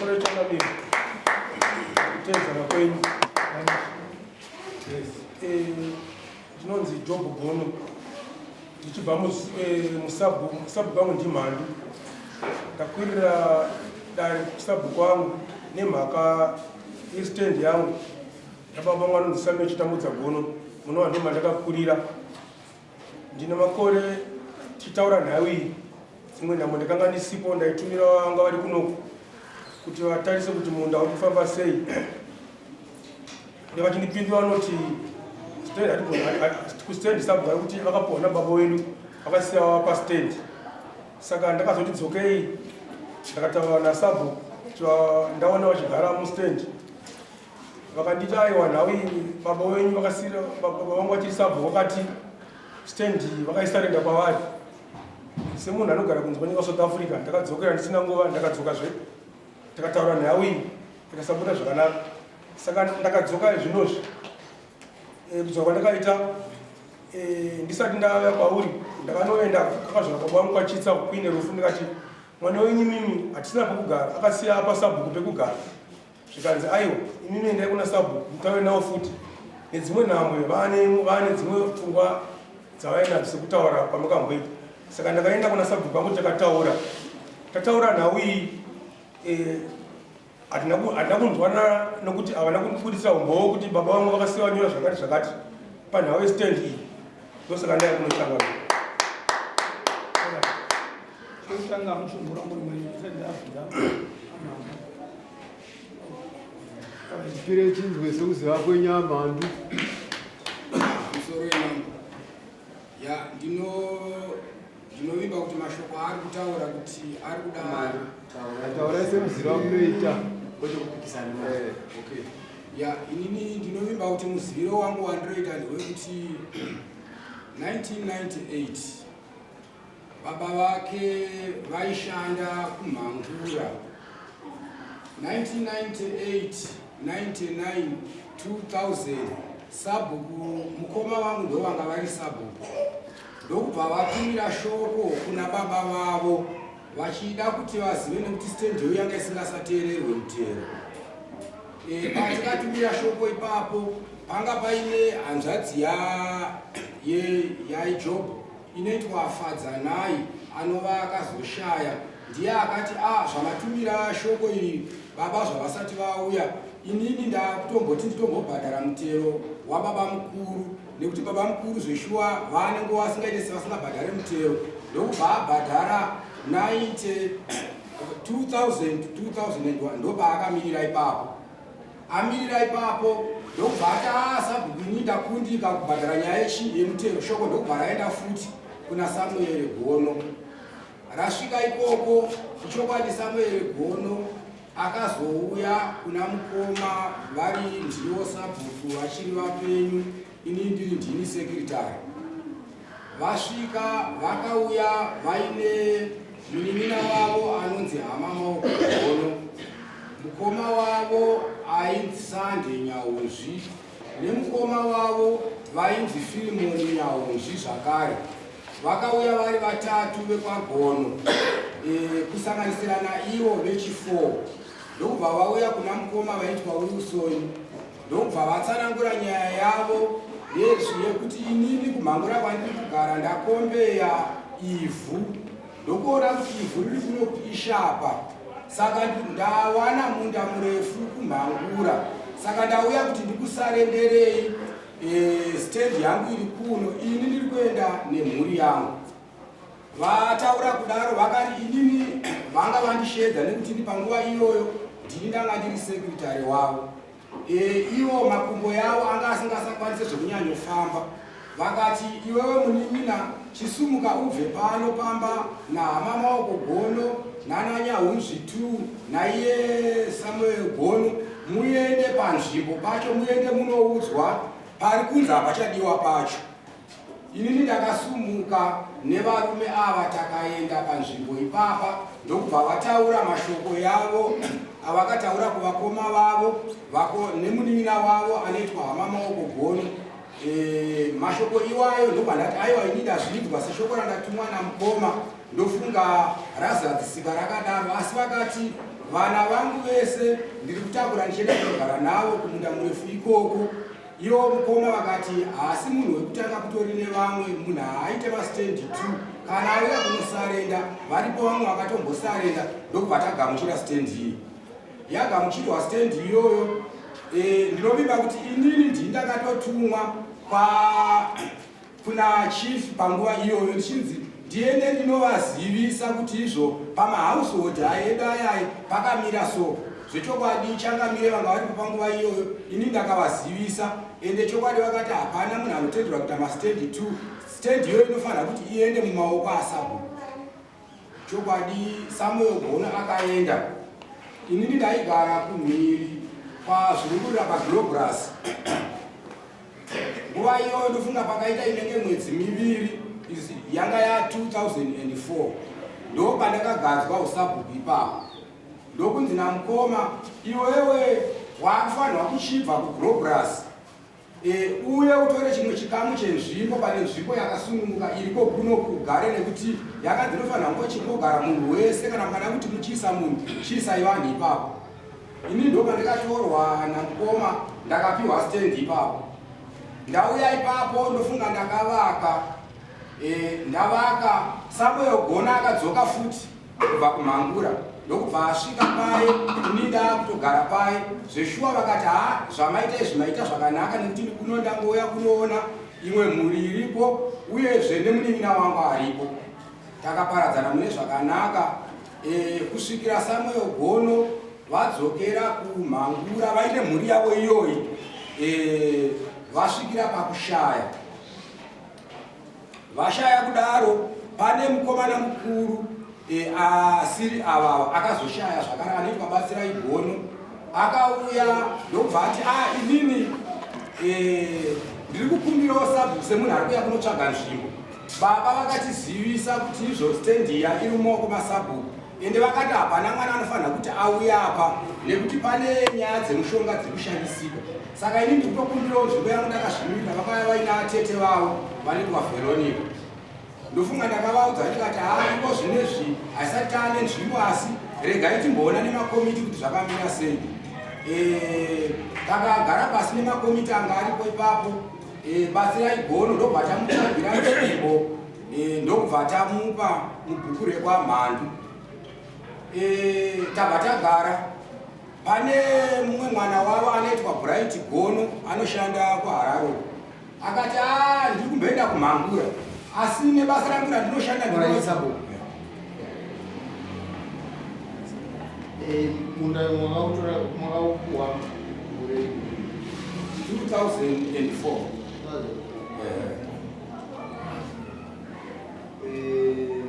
Pamusoro changamire, kuteedzana kwenyu. Eh, ndinonzi Job Gono, ndichibva musabhuku wangu ndiMhandu. Ndakwirira dare kusabhuku wangu nemhaka yestand yangu yababa vangu anonzi Samuel Chitambudza Gono, munova ndoma ndakakurira. Ndine makore tichitaura nhau iyi, dzimwe nhambo ndakanga ndisipo, ndaitumira vanga vari kunoku kuti vatarise kuti munda uri kufamba sei. Nevachindipindura vanoti kustand sabhuku ari kuti vakapuhwa nababa wedu, vakasiya pastand. Saka ndakazoti dzokei, ndakataura nasabhuku, ndaona vachigara mustand. Vakanditi aiwa, nhau iyi baba wenyu vakasira, baba vangu vachiri sabhuku vakati stand vakaisarenda kwavari. Semunhu anogara kunze kwenyika South Africa, ndakadzokera ndisina nguva, ndakadzokazve, takataura nhau iyi tikasabuda zvakanaka. Saka ndakadzoka zvinozvi, kudzoka kwandakaita, ndisati ndauya kwauri, ndakanoenda kwakazvara baba vangu kwachitsa kuine rufu. Ndikati mwana wenyu mimi hatisina pekugara, akasiya apa sabhuku pekugara. Zvikanzi aiwa, imimi endai kuna sabhuku mutaure nawo futi. Nedzimwe nhambwe vaane dzimwe pfungwa dzavainadzo sekutaura kwamakamboita. Saka ndakaenda kuna sabhuku vangu, takataura, tataura nhau iyi, hatina kunzwanana nokuti havana kubudisa umbowo kuti baba vangu vakasiya vanyora zvakati zvakati panhau yestand iyi. Ndosaka ndaya kunoshangana. Chekutanga mushongora muri mwenyu ndisati ndabvunza. Chipire chinzwe sekuziva kwenyu aMhandu. Musoro wemambo. Ya, ndinovimba kuti mashoko aari kutaura kuti ari kuda Taurai sekuziva munoita. Kwete kupikisana. Okay. Ya, inini ndinovimba kuti muziviro wangu wandinoita ndewekuti 1998 baba vake vaishanda kuMhangura. 1998, 99, 2000 sabhuku mukoma vangu ndo vanga vari sabhuku, ndokubva vatumira shoko kuna baba vavo vachida kuti vazive nekuti stand yanga isingasateererwe mutero. Patikatumira shoko ipapo, panga paine hanzvadzi yaJob inoitwa Fadzanai, anova akazoshaya. Ndiye akati a zvamatumira shoko iri baba zvavasati vauya, inini ndakutomboti nditombobhadhara mutero wababa mukuru, nekuti baba mukuru zveshuwa vanenge vasingaite sevasingabhadhare mutero. Ndokubva abhadhara 90 2000 2001. Ndopaakamirira ipapo, amirira ipapo, ndokubva ati a sabhuku, ini ndakundika kubhadhara nyaya yemutero. Shoko ndokubva raenda futi kuna Samuel Gono. Rasvika ikoko, ichokwadi Samuel Gono akazouya kuna mukoma vari ndiwo sabhuku vachiri vapenyu, ini ndiri ndini secretary. Vasvika vakauya vaine munin'ina wavo anonzi Hama Maoko Gono, mukoma wavo ainzi Sande Nyaunzvi, nemukoma wavo vainzi Filimoni Nyaunzvi zvakare. Vakauya vari vatatu vekwaGono, kusanganisira naivo vechi4. Ndokubva vauya kuna mukoma vaitwa Wilson, ndokubva vatsanangura nyaya yavo yezvi yekuti inini kuMhangura kwandiri kugara ndakombeya ivhu, ndokuona kuti ivhu riri kunopisha apa, saka ndawana munda murefu kuMhangura, saka ndauya kuti ndikusarenderei stand yangu iri kuno, ini ndiri kuenda nemhuri yangu. Vataura kudaro vakati inini vanga vandishedza nekuti ndi panguva iyoyo ndini ndanga ndiri secretary wavo. Ivo makumbo yavo anga asingasakwanise zvekunyanyofamba. Vakati iwewe munin'ina chisumuka ubve pano pamba nahama Maoko Gono nanaNyahunzvi 2 naiye Samuel Gono, muende panzvimbo pacho, muende munoudzwa pari kunzi hapachadiwa pacho. Inini ndakasumuka nevarume ava, takaenda panzvimbo ipapa, ndokubva vataura mashoko yavo avakataura kuvakoma vavo nemunin'ina wavo anoitwa Hama Maoko Gono. Mashoko iwayo ndobva ndati aiwa, ini ndazvinzwa seshoko randatumwa namukoma, ndofunga razadzisika rakadaro. Asi vakati Vana vangu vese ndiri kutakura ndichienda kunogara navo kumunda murefu ikoko. Ivo mukoma vakati haasi munhu wekutanga kutori nevamwe munhu haaite mastand two kana auya kunosarenda varipo vamwe vakatombosarenda ndokubva tagamuchira stand iyi. Yagamuchirwa stand iyoyo e, ndinovimba kuti inini ndini ndakatotumwa kwa kuna chief panguva iyoyo ndichinzi ndiende ndinovazivisa kuti izvo pamahousehold aedu ayayi pakamira so zvechokwadi changamire vanga varipo panguva iyoyo ini ndakavazivisa ende chokwadi vakati hapana munhu anotenderwa kuita mastand two stand iyoyo inofanira kuti iende mumaoko asabhuku Chokwadi Samuel Gono akaenda. Inini ndaigara kumhiri kwaZvirungurira paGlobras. Nguva iyoyo ndofunga pakaita inenge mwedzi miviri yanga ya 2004 ndo pandakagadzwa usabhuku ipapo ndokunzi namukoma iwewe wakufanirwa kuchibva kuGlobras E, uye utore chimwe chikamu chenzvimbo pane nzvimbo yakasununguka iriko kuno kugare nekuti yakanzi inofanira kunge chingogara munhu wese kana mukada kuti muchiisa munhu chiisai vanhu ipapo ini ndo pandikatorwa namukoma ndakapiwa stand ipapo ndauya ipapo ndofunga ndakavaka e, ndavaka samuel gona akadzoka futi kubva kumhangura ndokubva asvika paye ini ndakutogara paye zveshuwa vakati ha zvamaita izvi maita zvakanaka nekuti kuno ndangouya kunoona imwe mhuri iripo uyezve nemunin'ina wangu aripo takaparadzana mune zvakanaka e, kusvikira samuel gono vadzokera kumhangura vaine mhuri yavo iyoyi e, vasvikira pakushaya Vashaya kudaro pane mukomana mukuru e, asiri avava akazoshaya zvakare anoitwa Batsirai Gono akauya ndokubva ati a ah, inini e, ndiri kukumbirawo sabhuku semunhu ari kuuya kunotsvaga nzvimbo baba vakatizivisa kuti izvo stendi iya iri mumaoko masabhuku ende vakati hapana mwana anofanira kuti auye apa nekuti pane nyaya dzemushonga dziri kushandisika saka ini ndikutokumbirawo nzvimbo yangu ndakazvimirira vakauya vaina atete vavo vanenge vaveronica ndofunga ndakavaudza ndikati haa iko zvinezvi haisati taane nzvimbo asi regai timboona nemakomiti kuti zvakamira sei eh, takagara pasi nemakomiti anga aripo ipapo eh, batsirai gono ndobva tamutsvagira nzvimbo eh, ndokubva tamupa mubhuku rekwamhandu tabva tagara Pane mumwe mwana wavo anoitwa Bright Gono anoshanda kuHarare uko. Akati ah ndiri kumboenda kumhangura asi nebasa rangu randinoshanda ndinoisa bo. Eh, munda mwakautora mwakaupuwa gore 2004. Eh,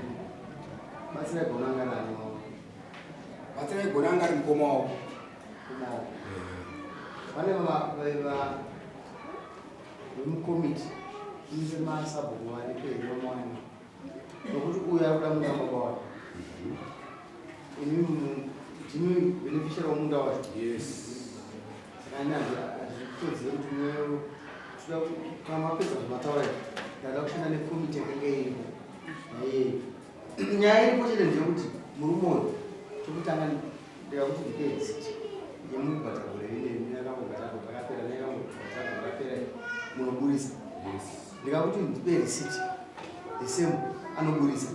batsira gona ngarani Batsirai gona anga ari mukoma wavo. Mukoma wavo. Vane vaiva vemukomiti ine masabhuku varipo here vamawana nokuti uyu ari kuda munda wababa wake imi ndimi beneficiary womunda wacho yes saka ini handikutozive kuti mweyo toda kana mapedza zvamataura ndada kushanda nekomiti yakanga iripo naiyeyo nyaya iripo chete ndeyekuti murume uyu chokutanga ndikakuti ndipe risiti yemubhadhara gore rine yakambobhadhara gore rakapera neyakambobhadhara gore rakapera munoburisa ndikakuti ndipe risiti the same anoburisa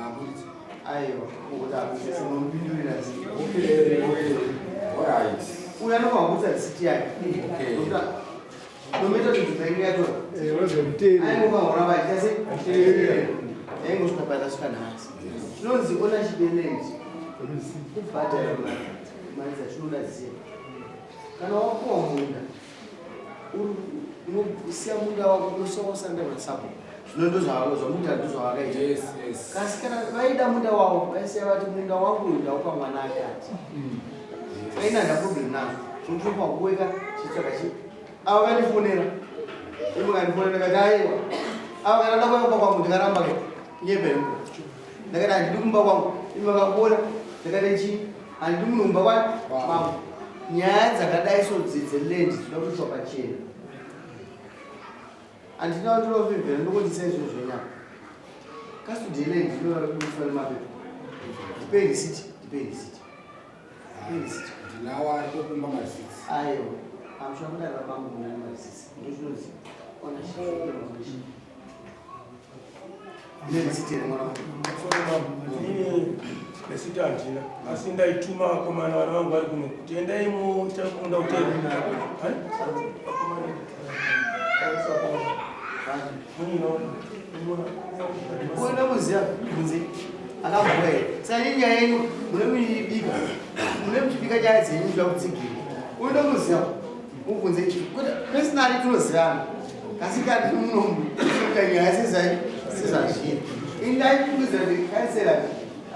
aburitsa aiwa ngokuti aburitsa unomupindurira Alright. uyu anofanira kuburitsa risiti yake Okay. Nomaita kuti nzvimbo yatora. Aingofanira kuramba achiita sei? Aingosvika paakasvika nhasi. Chinonzi ownership yeland kubhadhara mari dzatinoda ziya. Kana wapuwa munda unosiya munda wako unosiya wasanda nasabhuku. Zvino ndozvamuita ndozvavakaita. Kasi kana vaida munda wavo vaisiya vati munda wangu uyu ndaupa mwana akati. Aina nda problem nazvo. Zvinotopa kuweka chitsvaka chi avo vandifonera imi kandifonera ndikati aiwa avo kana nda kuuya kumba kwangu ndikaramba ke nyepere ndakati handidi kumba kwangu imi vakakuona ndakati chii handidi munhu kumba kwani kwangu nyaya dzakadai so dzeland dzinoda kuiswa pachena handina ndinofevhera ndokondisa izvo zvenyama custody yeland inoda kubudiswa nemapepa ndipei risiti ndipei risiti. Ndinawo aripo kumba marisitsi. Aiwa, pamusha kudaro bambo muna marisitsi. Ndozvinonzi ownership. Nerisiti here mwana wangu? Inini risiti handina, asi ndaituma vakomana vana vangu vari kuno kuti endai munda utero. Unoda kuziva kunze akabhuka here? Saka ini nyaya yenyu mune muibika, mune muchibika nyaya dzenyu muchida kutsigirwa. Unoda kuziva mubvunze kuti personally tinozivana, kasi kati munomu kuita nyaya sezai sezvazviri. Ini ndaifungidzira kuti kaisera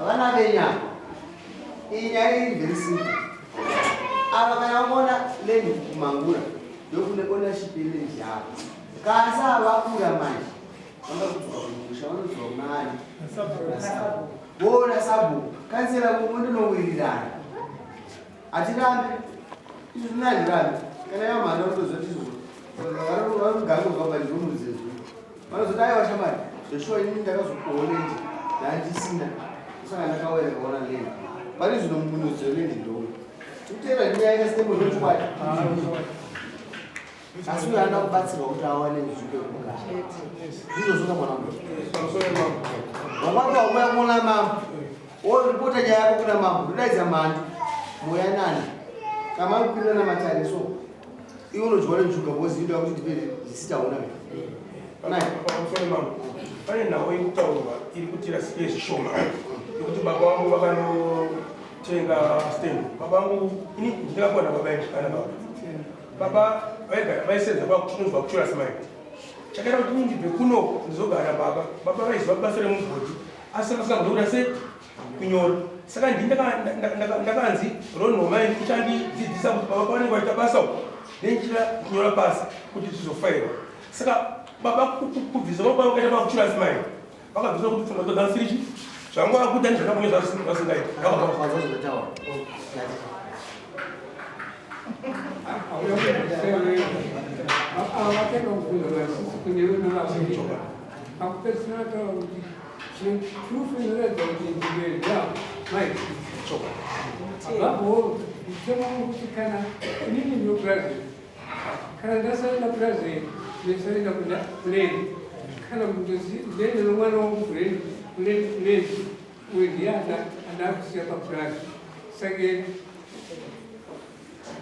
vana venyama. Iyi nyaya iri very simple. Ava kana vaona land kumangura ndokune ownership yeland yavo. Kasi avakura manje vanga kudzoka kumusha vanodzoka kuna ani? Voona sabhuku kansela mondonowirirana. Hatirambi izvo tinandirambi kana yamhana vanotozoti izvozvo varikugangozwa bandinomuzezo vanozoti aiwa shamwari zveshuwa inini ndakazopuwa land ndandisina saka ndakauya ndikaona land pari zvino munoziva land ndowe tikuteera nyaya yakasitemo zvochokwadi asi uyo anoda kubatsirwa kuti awane nzvimbo yekugara ndizvozvo ka mwana wangu wangwanga wauya kuona mambo woripota nyaya yako kuna mambo ndodaidza mhandu moyanana kamakwirana matare so iwe unodyiwa nenjuga because indoda kuti ndipe risiti hauna Pamusoro mambo, pane nhau iri kutaurwa iri kuti rasike zvishoma yekuti baba vangu vakanotenga stand. Baba vangu ini ndingakuwana baba kana baba baba vaigara vaisenza kwakunonzwa kuchura semai. Chakaita kuti ini ndibve kuno ndizogara baba baba vaiziva basa remugodhi asi vasingagoni kuita sei kunyora. Saka ndini ndakanzi ronhoma ichandidzidzisa kuti baba pavanenge vachiita basa uku nenjira kunyora pasi kuti zvizofairwa. Saka baba kubvisa kwavo kwakaita pakuchura semai vakabvisa kuti pfungwa dzadzasirichi zvanga vakuita ndizvakakunge zvasingaiti. Kana ndasaenda purazi ndisaenda kuleni kana ndende nomwana wangu kuleni kuleni kuleni uyu ndiye andakusiya papurazi saka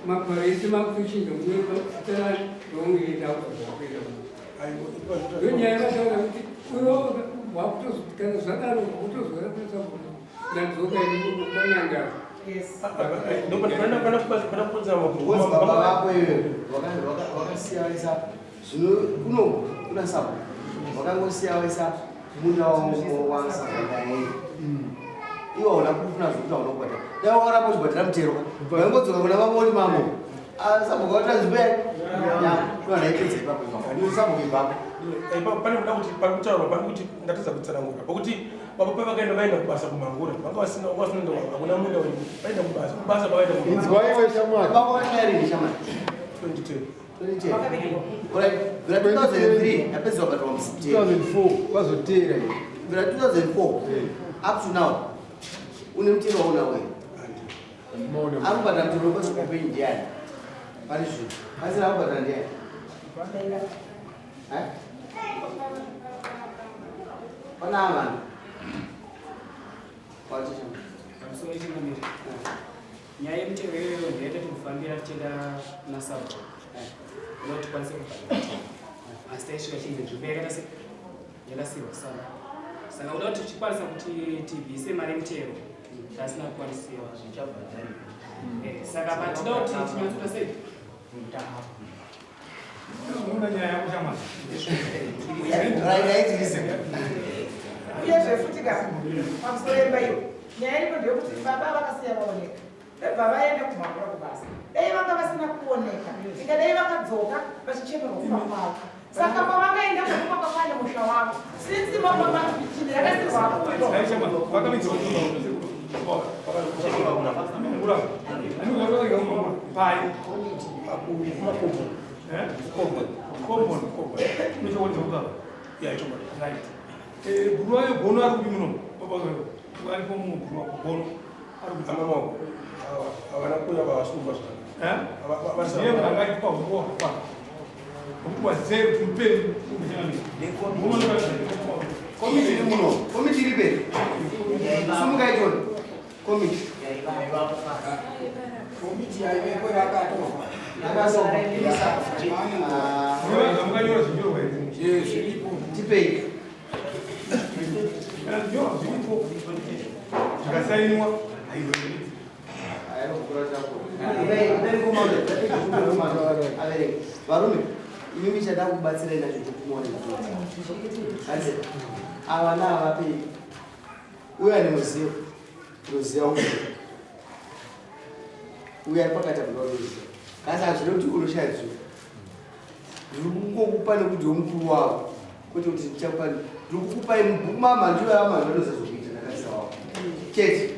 magwaro ese makuchinja kuitana roungoenda kuenda ndonyaya yavataura kuti uyo wakutozoti kana zvadaro wakutozora kuisa ndadzoka ini kwanyangara. Because baba vako iwe wakasiya vaisa zvino kuno kuna sapo wakangosiya vaisa munda wasaai iwe hauna kufuna zvokuti hauna kubhadhara dai wakaramba uchibhadhara mutero waingodzoka kuna mambo oti mambo sabhuka watanzvimbo yanaipedza ipapo ipapo sabhuka ipapo. Pane kuda kuti pari kutaurwa pari kuti ndatadza kutsanangura pokuti baba pavakaenda vaenda kubasa kumangura vanga vasina vasina hakuna munda uri vaenda kubasa kubasa pavaenda. Inzwa iwe shamwari. Baba wakayariri shamwari? 2010. 2010. Alright, kubvira 2003 yapedzwa kubhadharwa mutero. 2004 kwazoteera iyi. Kubvira 2004 up to now une mutero waunawo here? Maona. Ari kubhadhara mutero wepasi ndiani pari zvino? Pasina ari kubhadhara ndiani? Eh? Pana vanhu wachicha. Pamusoro chingamiri, nyaya yemutero iyoyo ndaita tikufambira tichienda nasabhuku kuda kuti tikwanise kubhadhara mutero, asi taisvika chinzi nzvimbo yakaita se yakasirwa sana, saka kuda kuti tichikwanisa kuti tibvise mari yemutero tasina kukwanisiwa. Saka patida kuti tinyatsoita sei? Unoona nyaya yako shamwari. Right, listen. Uyezve futi ka pamusoro yemba iyo, nyaya iripo ndeyekuti baba vakasiya vaoneka vebva vaenda kumhangura kubasa. Dai vanga vasina kuoneka, ingadai vakadzoka vachichemerwa kufa kwavo. Saka pavakaenda kunokwanga kwane musha wavo since chinhu yakasirwa akuyo. Hai shamwari, vakavidzwa Mura. Anenge vakaviga kumangura. Pai. Makobo. Eh? Kobo. Kobon. Kobo. Unochokwadi zvekutaura. Ya, ichokwadi. Right. Bhuruwayo gono ari kupi muno? Baba aripo mumwe bhuruwa gono. Ari kupi? Hama maoko. Havana kuuya vavasungwa zvakanaka. Ndiye munhu akaitwa humbowo hwakwana hwekuti wazive kuti mupenyu. Komiti iri muno, komiti iri peri. Sumukai tione komiti. Komiti yaivepo yakatofa. Yakasofa. Mukanyora zvinyorwa here? Zviripo. Tipei. Kana zvinyorwa zviripo zvikasainwa, haizoiti. Averenge varume, imimi chada kubatsirai nacho chokumuone hanzi ava naavapei uyo ane muzivo ruziva uyo uyo ari pakati apa ruziva, kasi hazvina kuti unoshaya zivo. Ndiri kungokupa nekuti womukuru wavo, kwete kuti ndichakupa. Ndiri kukupai mubhuku mamhandu amhandu anoziva zvokuita ndakarisa wavo chete,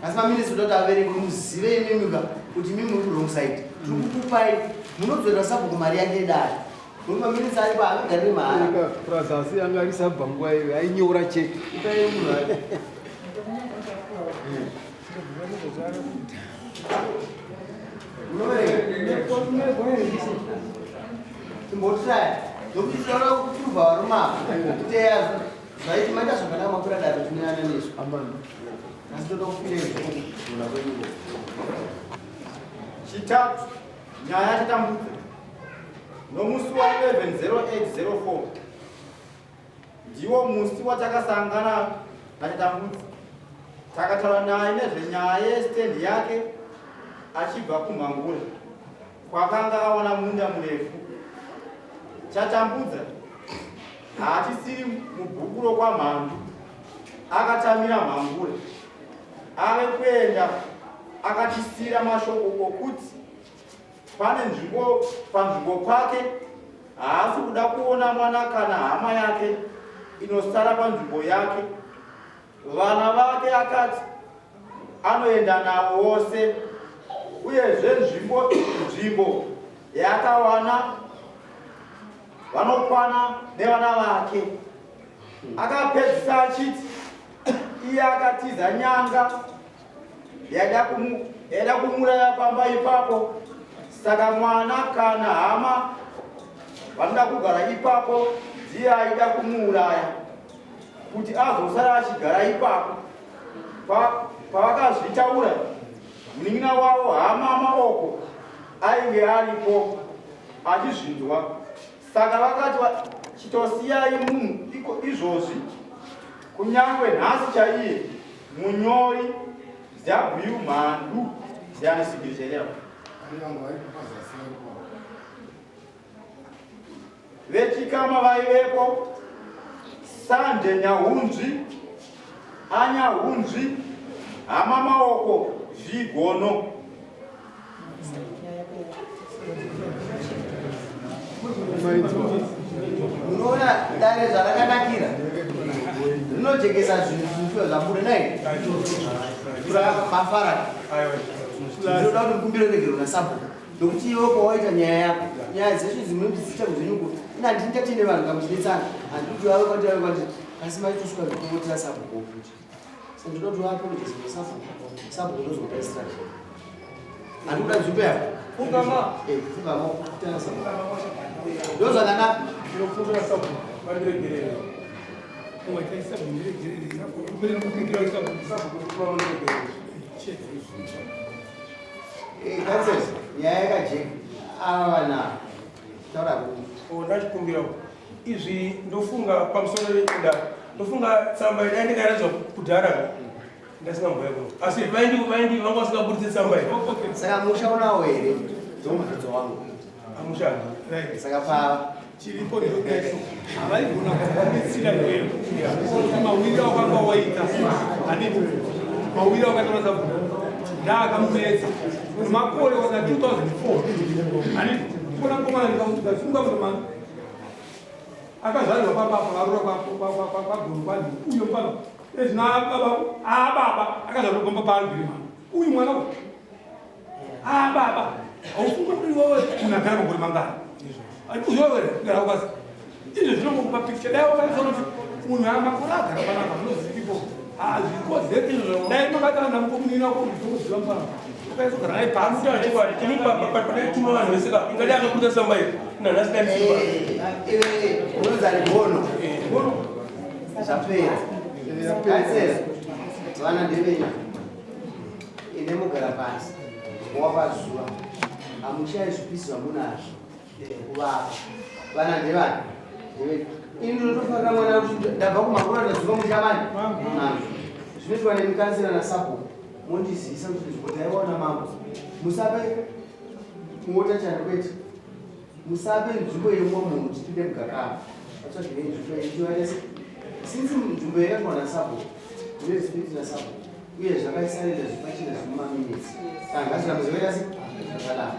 asi maminisi kuda kuti averenge muzive imimika kuti imimi muri wrong side. Tiri kukupai, munodzorera sabhuku mari yake dare, nokuti maminisi aripo akagarire mahara. Prazasi anga ari sabva nguva iyo ainyora chete. Ipai munhu ake. Munoverenga timbotiraya, nokuti tinoda kuturwa varume ava kuti eya zvaiti maita zvakanaka, makura dare, tinoyana nesu, asi toda kupira izvokugona kwenyuko. Chitatu, nyaya yatatambudza. Nomusi wa11/08/04 ndiwo musi watakasangana naChatambudza. Takataura naye nezvenyaya yestendi yake achibva kuMhangura kwakanga awana munda murefu. Chatambudza haachisiri mubhuku rokwaMhandu, akatamira Mhangura. Ave kuenda akatisiyira mashoko okuti pane nzvimbo panzvimbo pake haasi kuda kuona mwana kana hama yake inosara panzvimbo yake. Vana vake akati anoenda navo vose, uyezve nzvimbo yaakawana vanokwana nevana vake. Akapedzisa achiti iye akatiza nyanga yaida kumuraya pamba ipapo, saka mwana kana hama vanoda kugara ipapo ndiye aida kumuuraya kuti azosara achigara ipapo. Pavakazvitaura, munin'ina wavo Hama Maoko ainge aripo achizvinzwa, saka vakati chitosiyai munhu iko izvozvi, kunyange nhasi chaiye. Munyori W Mhandu ndiani signature yavo. Vechikama vaivepo: Sande Nyahunzvi, Anyahunzvi, Hama Maoko, Zvigono. Munoona dare zvarakanakira, rinojekesa zvinhu zvinhu zvabuda nai mafara. Ndinoda kuti mukumbire regero nasabhuku, nokuti iwe pawaita nyaya yako, nyaya dzeshe dzimwe dziita kuzvenyuko ina handingatine vanhu kamuchinetsana, handikuti vave kwati vave kwati, asi maitosvika zvikumotera sabhuku futi. Saka ndinoda kuti vaapologize nasabhuku, sabhuku ndozokupa instruction. Handikuda nzvimbo yako. Pfugama. Pfugama kutana sabhuku, ndozvakanaka. Ndinokumbira sabhuku vandiregerere. Sabhuku vandiregerere. That's it. Nyaya yakajeka. Ava vana taura kuti Oh, ndachikumbirawo izvi. Ndofunga pamusoro yedare, ndofunga tsamba idai ndikairadzwa kudhara ndasina mboya kuno, asi vaindi vanga vasingaburitse tsamba iyi. Saka musha unawo here? Ndomubvunzo wangu. Amushandi. Saka pa Chiripo ndokecho havaigona kukubetsera iweyo kuti mawiri awakanga waita handiti mawiri awakatora sabhuku ndaakamumedza nemakore waka 2004 handiti kona mukomana ndikafunga kuti mani akazvarirwa pambapa varura kwagoro kwani uyo pano ezvina baba ababa akazvarirwa pamba paarigiri mwana uyu mwana uyu ababa haufunga kuti iwewe unagara makore mangani uzowere kugara kwasi. Izvo zvinongokupa picture. Dai wakaizoona kuti munhu aya makore agara panapa munozivipo. Hazvikodzeri izvozvo. Dai makatana namukomunini wako kuziva mfana. Ukaizogara naye pasi. Anotaura chokwadi. Ini pataituma vanhu vese ka ingadai akabuda tsamba iyi nanhasi dai ndisipa. Iwe unonzi ari gono. Gono. Zvapera. Kansela. Vana ndevenyu. Ine mugara pasi. Wava zuva. Hamushayi zvipisi zvamunazvo. Kuvapa. Vana ndevani? Ndevenyu. Ini ndinotofarira mwana kuti ndabva kumakura ndadzoka musha mani. Mami. Zvinoitwa nemi kansela nasabhuku. Mondizivisa kuti nzvimbo taiwaona mambo. Musape mota chani kwete. Musape nzvimbo yemumwe munhu tipinde mugakava. Vatsvagirei nzvimbo yenyu since nzvimbo yakatwa nasabhuku. Ndine respect nasabhuku. Uye zvakaisarenda zvipachena zviri mumaminitsi. Saka ngazvirambe zvakaita se zvakadaro.